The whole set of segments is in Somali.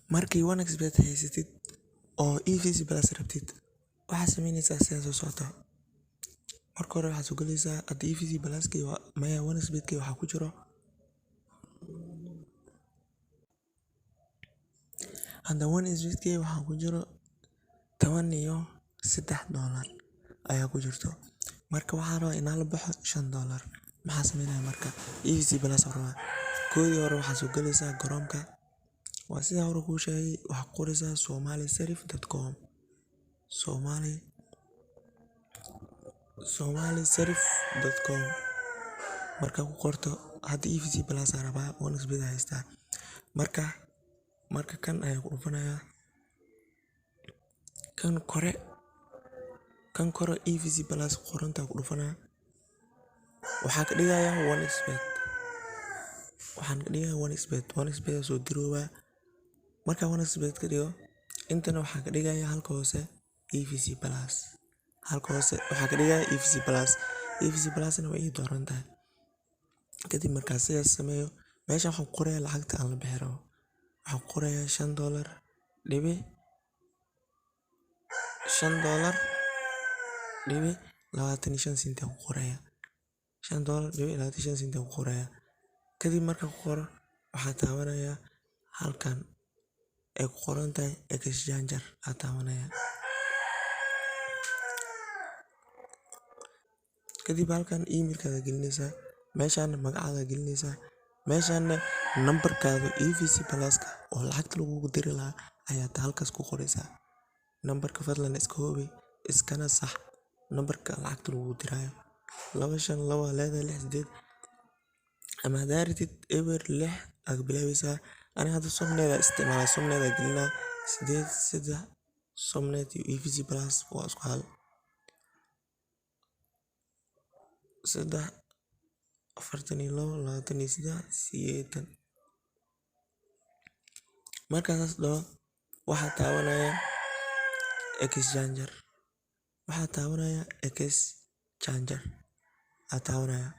Markii 1xBet haysatid oo EVC Plus rabtid, waxaad sameyneysaa sidan soo socota. Marka hore waxaad soo galaysaa hadda EVC Plus-kii maya 1xBet-kii waxaa ku jiro. Hadda 1xBet-kii waxaa ku jiro $13 ayaa ku jirto. Marka waxaan rabaa inaan la baxo $5. Maxaa sameynaya marka? EVC Plus aan rabaa. Koodii hore waxaad soo galaysaa garoonka. Waa sidaan hore kuu sheegay, waxaad ku qoraysaa somaliserif.com, somaliserif.com. Markaa ku qorto, hadda EVC Plus aan rabaa, 1xBet aan haystaa. Marka kan ayaan ku dhufanayaa. Kan kore EVC Plus qorantaa ku dhufanaa. Waxaa ka dhigayaa 1xBet. Waxaan ka dhigayaa 1xBet. 1xBet soo diroobaa. Marka 1xBet ka dhigo, intana waxaa ka dhigayaa halka hoose EVC Plus. Halka hoose waxaa ka dhigayaa EVC Plus. EVC Plus-na way ii dooran tahay. Kadib markaa sidaas sameeyo, meeshan waxaan ku qorayaa lacagta aan la bixi rabo. Waxaan ku qorayaa $5.25 aan ku qorayaa. $5.25 aan ku qorayaa. Kadib markaan ku qoro, waxaan taabanayaa halkan ay ku qoran tahay exchanger aan taabanayaa. Kadib halkan email-kaada gelinaysaa, meeshaan magacaada gelinaysaa, meeshaan nambarkaada EVC Plus-ka oo lacagta lagugu diri lahaa ayaad halkaas ku qoraysaa. Nambarka fadlan iska hubi, iskana sax nambarka lacagta lagugu diraayo. 252 leedahay 68 ama hadaa rabtid 06 aad bilaabaysaa. Aniga hadda Somnet aan isticmaalaa, Somnet aan gelinaa 83. Somnet iyo EVC Plus waa isku hal. 3 42 23 80. Markaa saas dhaho, waxaa taabanaya exchanger. Waxaa taabanaya exchanger. Aa taabanaya.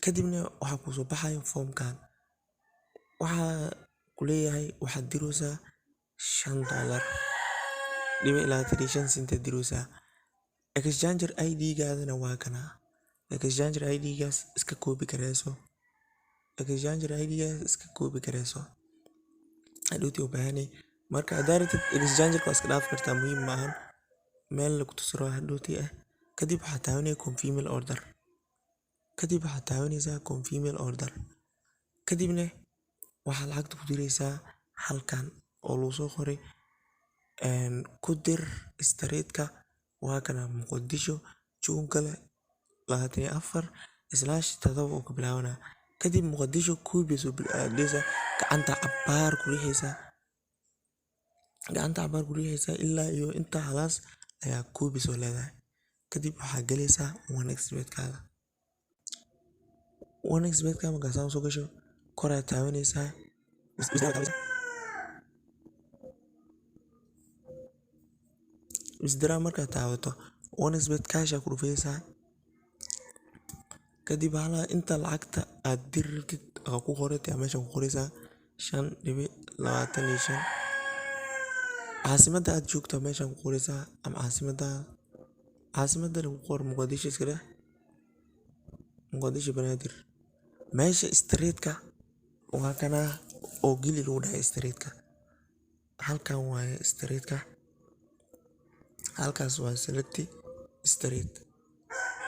Kadibna waxaa kusoo baxayo foomkan. Waxaa ku leeyahay waxaad diraysaa $5.25 diraysaa. Exchanger ID gaadana waa kana. Exchanger ID gaas iska copy gareyso. Exchanger ID gaas iska copy gareyso. Hadhowti u baahanay. Marka hadaa rabtid exchanger waa iska dhaafi kartaa, muhiim maahan. Meel lagu tusi rabo hadhowti ah. Kadib waxaad taabanaya confirm order. Kadib waxaad taabanaysaa confirm order. Kadibna waxaad lacagta ku diraysaa halkan oo lagu soo qoray ku dir street-ka, waa kana Muqdisho Jungle 24/7 uu ka bilaabanaa. Kadib Muqdisho copy soo dhigaysaa, gacanta cabaar ku riixaysaa. Gacanta cabaar ku riixaysaa ilaa iyo inta halaas ayaa copy soo leedahay. Kadib waxaa galaysaa 1xBet kaada. 1xBet ka markaa saan soo gasho, kor aad taabanaysaa. Withdraw markaad taabato, 1xBet cash aa ku dhufaysaa. Kadib hala inta lacagta aad diri rabtid oo ku qoratay meesha ku qoraysaa 5.25. Caasimadda aad joogto meesha ku qoraysaa ama caasimadda ku qor Muqdisho iska dheh. Muqdisho Banaadir. Meesha street-ka waa kana oo geli lagu dhahay street-ka. Halkan waaye street-ka. Halkaas waa select street.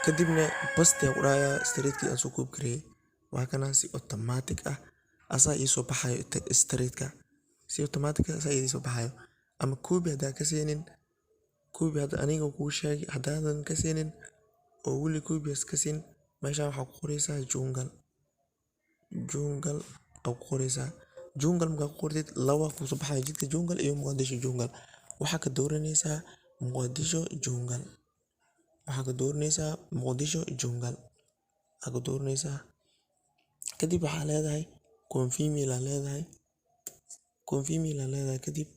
Kadibna paste ku dhahayaa street-kii aan soo copy gareeyay. Waa kana si automatic ah asaa ii soo baxayo street-ka. Si automatic ah asaa ii soo baxayo. Ama copy hadaa ka siinin, copy hadda aniga kuu sheegay haddaadan ka siinin oo weli copy has ka siin, meeshaan waxaa ku qoraysaa Jungle. Jungle aa ku qoraysaa. Jungle markaa ku qortid, laba kuu soo baxayo, jidka Jungle iyo Muqdisho Jungle. Waxaa ka dooranaysaa Muqdisho Jungle. Waxaa ka dooranaysaa Muqdisho Jungle. Aa ka dooranaysaa. Kadib waxaa leedahay confirm aa leedahay. Confirm aa leedahay kadib.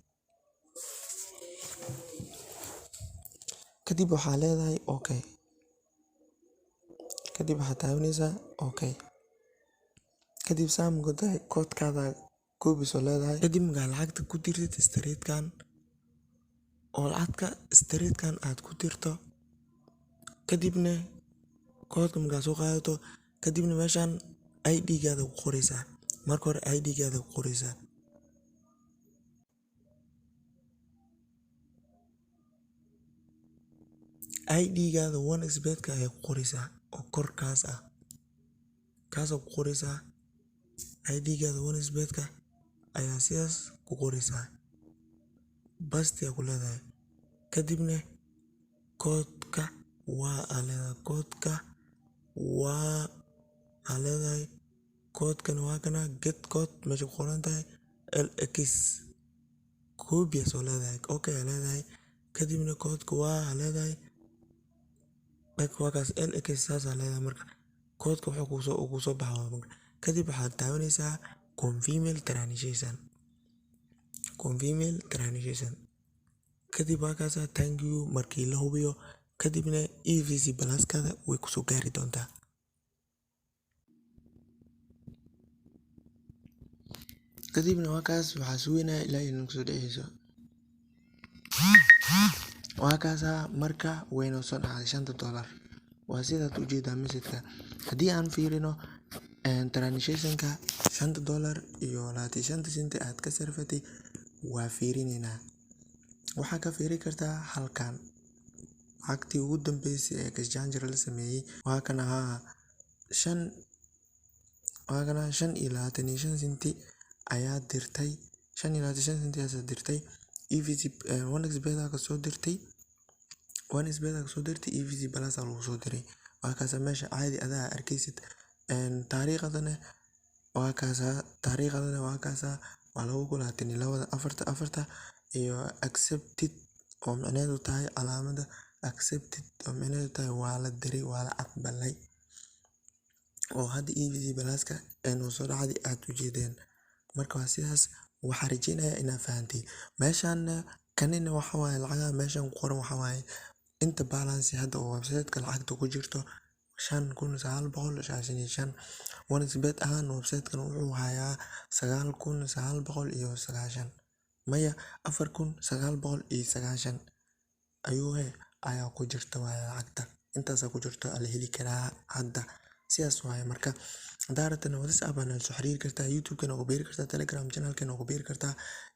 Kadib waxaa leedahay okay. Kadib waxaad taabanaysaa okay. Kadib saa mugo tahay koodkaada Copy soo leedahay. Kadib markaa lacagta ku dirtid streetkan, oo lacagta streetkan aad ku dirto, kadibna koodka markaa soo qaadato, kadibna meeshan ID gaada ku qoreysaa. Marka hore ID gaada ku qoreysaa. ID gaada 1xBet-ka ayaa ku qoreysaa oo kor kaas ah. Kaas ku qoreysaa. ID gaada 1xBet-ka ayaa sidaas ku qoreysaa. Paste ayaa ku leedahay. Kadibna koodka waa aa leedahay. Koodka waa aa leedahay. Koodkan waa kana get code meesha ku qoran tahay LX. Copy ayaa soo leedahay. Okay ayaa leedahay. Kadibna koodka waa aa leedahay. Waa kaas LX saas aa leedahay marka. Koodka wuxuu kuusoo baxaa marka. Kadib waxaad taabanaysaa confirm transaction. Confirm transaction. Kadib waa kaasa thank you markii la hubiyo. Kadibna EVC Plus-kaada way kusoo gaari doontaa. Kadibna waa kaas waxaa sugeynaa ilaa ay nagu soo dhaceyso. Waa kaasa marka wayna soo dhacday $5. Waa sidaad u jeedaa message-ka. Haddii aan fiirino transaction-ka $5.25 aad ka sarfatay waa fiirineynaa. Waxaa ka fiiri kartaa halkan. Lacagtii ugu dambeysay ee exchange la sameeyay waa kana haa shan, waa kana 5.25 senti ayaa dirtay. 5.25 senti ayaa dirtay. EVC 1xBet ka soo dirtay. 1xBet ka soo dirtay, EVC Plus lagu soo diray. Waa kaasa meesha caadi adaa arkaysid. Taariikhdana waa kaasa, taariikhdana waa kaasa waa 2022 afarta afarta iyo accepted oo micnaheedu tahay calaamada accepted oo micnaheedu tahay waa la diray, waa la aqbalay. Oo hadda EVC Plus-ka noo soo dhacday aad u jeedeen. Marka waa sidaas, waxaa rajeynayaa inaad fahantay. Meeshaan kanina waxa waaye lacagaha meeshan ku qoran waxa waaye inta balance hadda oo website-ka lacagta ku jirto 5,995. 1xBet ahaan website-kan wuxuu hayaa 9,990. Maya 4,990 ayuu ayaa ku jirta waaye lacagta. Intaas ku jirto la heli karaa hadda. Sidaas waaye marka. Hadaa rabtana WhatsApp aad nala soo xiriiri kartaa, YouTube-kana ugu biiri kartaa, Telegram channel-kana ugu biiri kartaa,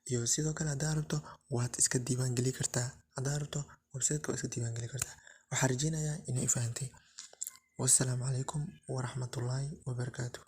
iyo sidoo kale hadaa rabto waad iska diiwaan geli kartaa. Hadaa rabto website-ka waad iska diiwaan geli kartaa. Waxaan rajeynayaa inay fahantay. Wassalaamu calaykum waraxmatullaahi wabarakaatuh.